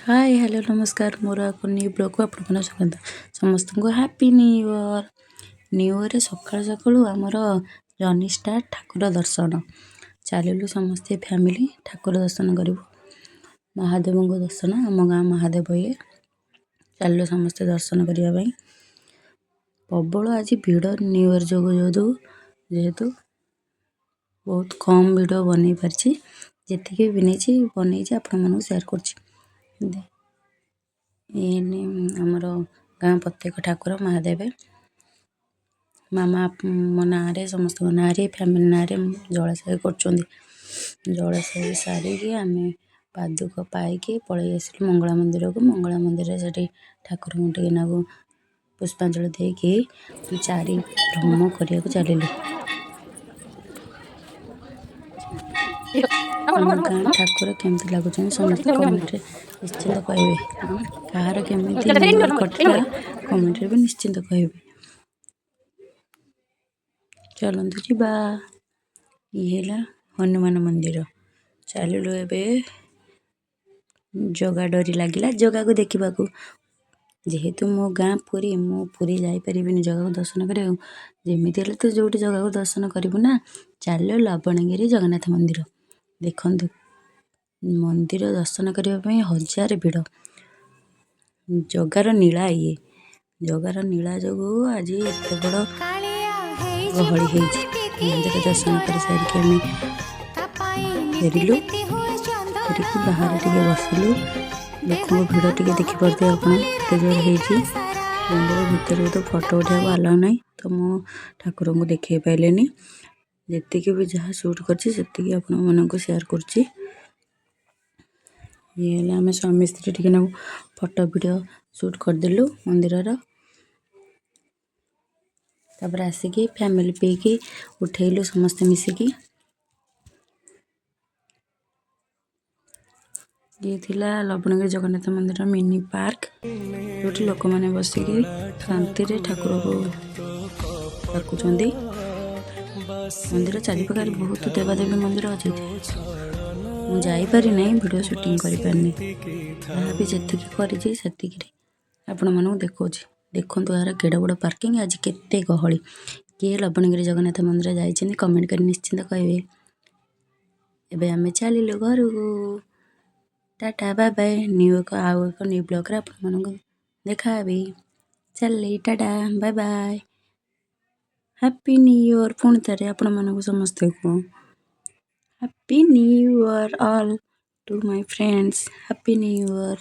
ହାଏ, hello, ନମସ୍କାର। ମୋର ଏକ ନ୍ୟୁ ବ୍ଲଗ୍କୁ ଆପଣମାନଙ୍କୁ ସ୍ୱାଗତ। ସମସ୍ତଙ୍କୁ ହାପି ନ୍ୟୁ ଇୟର୍। ନ୍ୟୁ ଇୟର୍ରେ ସକାଳୁ ସକାଳୁ ଆମର ଜର୍ଣ୍ଣି ଷ୍ଟାର୍ଟ, ଠାକୁର ଦର୍ଶନ। ଚାଲିଲୁ ସମସ୍ତେ ଫ୍ୟାମିଲି ଠାକୁର ଦର୍ଶନ କରିବୁ, ମହାଦେବଙ୍କ ଦର୍ଶନ। ଆମ ଗାଁ ମହାଦେବ ଇଏ। ଚାଲିଲୁ ସମସ୍ତେ ଦର୍ଶନ କରିବା ପାଇଁ। ପ୍ରବଳ ଆଜି ଭିଡ଼ ନ୍ୟୁ ଇୟର୍ ଯୋଗୁଁ, ଯେହେତୁ ବହୁତ କମ୍ ଭିଡ଼ିଓ ବନେଇ ପାରିଛି। ଯେତିକି ବି ବନେଇଛି, ଆପଣମାନଙ୍କୁ ସେୟାର କରୁଛି। ଇଏ ଆମର ଗାଁ ପ୍ରତ୍ୟେକ ଠାକୁର ମହାଦେବ। ମାମା ମୋ ନାଁରେ, ସମସ୍ତଙ୍କ ନାଁରେ, ଫ୍ୟାମିଲି ନାଁରେ ଜଳାଶୟ କରୁଛନ୍ତି। ଜଳାଶୟ ସାରିକି ଆମେ ପାଦୁକ ପାଇକି ପଳେଇ ଆସିଲୁ ମଙ୍ଗଳା ମନ୍ଦିରକୁ। ମଙ୍ଗଳା ମନ୍ଦିରରେ ସେଠି ଠାକୁରଙ୍କୁ ଟିକେ ନାକୁ ପୁଷ୍ପାଞ୍ଜଳି ଦେଇକି ଚାରି ଭ୍ରମ କରିବାକୁ ଚାଲିଲୁ। ଆମ ଗାଁ ଠାକୁର କେମିତି ଲାଗୁଛନ୍ତି, ସମସ୍ତେ କମେଣ୍ଟରେ ନିଶ୍ଚିନ୍ତ କହିବେ। କାହାର କେମିତି ନ୍ୟୁ ଇୟର୍ କଟିଲା, କମେଣ୍ଟରେ ବି ନିଶ୍ଚିନ୍ତ କହିବେ। ଚାଲନ୍ତୁ ଯିବା। ଇଏ ହେଲା ହନୁମାନ ମନ୍ଦିର। ଚାଲିଲୁ ଏବେ। ଜଗା ଡୋରି ଲାଗିଲା ଜଗାକୁ ଦେଖିବାକୁ। ଯେହେତୁ ମୋ ଗାଁ ପୁରୀ, ମୁଁ ପୁରୀ ଯାଇପାରିବିନି ଜଗାକୁ ଦର୍ଶନ କରିବାକୁ। ଯେମିତି ହେଲେ ତ ଯେଉଁଠି ଜଗାକୁ ଦର୍ଶନ କରିବୁ ନା। ଚାଲିଲୁ ଲବଣଗିରି ଜଗନ୍ନାଥ ମନ୍ଦିର। ଦେଖନ୍ତୁ, ମନ୍ଦିର ଦର୍ଶନ କରିବା ପାଇଁ ହଜାରେ ଭିଡ଼। ଜଗାର ନୀଳା ଇଏ। ଜଗାର ନୀଳା ଯୋଗୁଁ ଆଜି ଏତେ ବଡ଼ ଗହଳି ହେଇଛି। ମନ୍ଦିର ଦର୍ଶନ କରିସାରିକି ଆମେ ଫେରିଲୁ। ଫେରିକି ବାହାରେ ଟିକେ ବସିଲୁ। ଲୋକଙ୍କ ଭିଡ଼ ଟିକେ ଦେଖିପାରୁଥିବେ ଆପଣ, କେତେ ଜୋର ହେଇଛି। ମନ୍ଦିର ଭିତରକୁ ତ ଫଟୋ ଉଠାଇବାକୁ ଆଲାଉ ନାହିଁ, ତ ମୁଁ ଠାକୁରଙ୍କୁ ଦେଖେଇ ପାରିଲିନି। ଯେତିକି ବି ଯାହା ସୁଟ୍ କରିଛି, ସେତିକି ଆପଣମାନଙ୍କୁ ସେୟାର କରୁଛି। ଇଏ ହେଲା ଆମେ ସ୍ୱାମୀ ସ୍ତ୍ରୀ, ଟିକେ ନାକୁ ଫଟୋ ଭିଡ଼ିଓ ସୁଟ୍ କରିଦେଲୁ ମନ୍ଦିରର। ତାପରେ ଆସିକି ଫ୍ୟାମିଲି ପିକ୍ ଉଠେଇଲୁ ସମସ୍ତେ ମିଶିକି। ଇଏ ଥିଲା ଲବଣଗିରି ଜଗନ୍ନାଥ ମନ୍ଦିର ମିନି ପାର୍କ, ଯେଉଁଠି ଲୋକମାନେ ବସିକି ଶାନ୍ତିରେ ଠାକୁରକୁ ଡାକୁଛନ୍ତି। ମନ୍ଦିର ଚାରିପାଖରେ ବହୁତ ଦେବାଦେବୀ ମନ୍ଦିର ଅଛି। ମୁଁ ଯାଇପାରିନାହିଁ, ଭିଡ଼ିଓ ସୁଟିଂ କରିପାରିନି। ଯାହା ବି ଯେତିକି କରିଛି, ସେତିକିରେ ଆପଣମାନଙ୍କୁ ଦେଖାଉଛି। ଦେଖନ୍ତୁ ଏହାର କେଡ଼େ ବଡ଼ ପାର୍କିଂ, ଆଜି କେତେ ଗହଳି। କିଏ ଲବଣଗିରି ଜଗନ୍ନାଥ ମନ୍ଦିର ଯାଇଛନ୍ତି, କମେଣ୍ଟ କରି ନିଶ୍ଚିନ୍ତ କହିବେ। ଏବେ ଆମେ ଚାଲିଲୁ ଘରକୁ। Tata, bye bye. ନ୍ୟୁ ଏକ ଆଉ ଏକ ନ୍ୟୁ ବ୍ଲଗ୍ରେ ଆପଣମାନଙ୍କୁ ଦେଖାହେବି। ଚାଲିଲି, Tata, bye bye, happy new year. ପୁଣି ଥରେ ଆପଣମାନଙ୍କୁ ସମସ୍ତଙ୍କୁ happy new year, all to my friends, happy new year.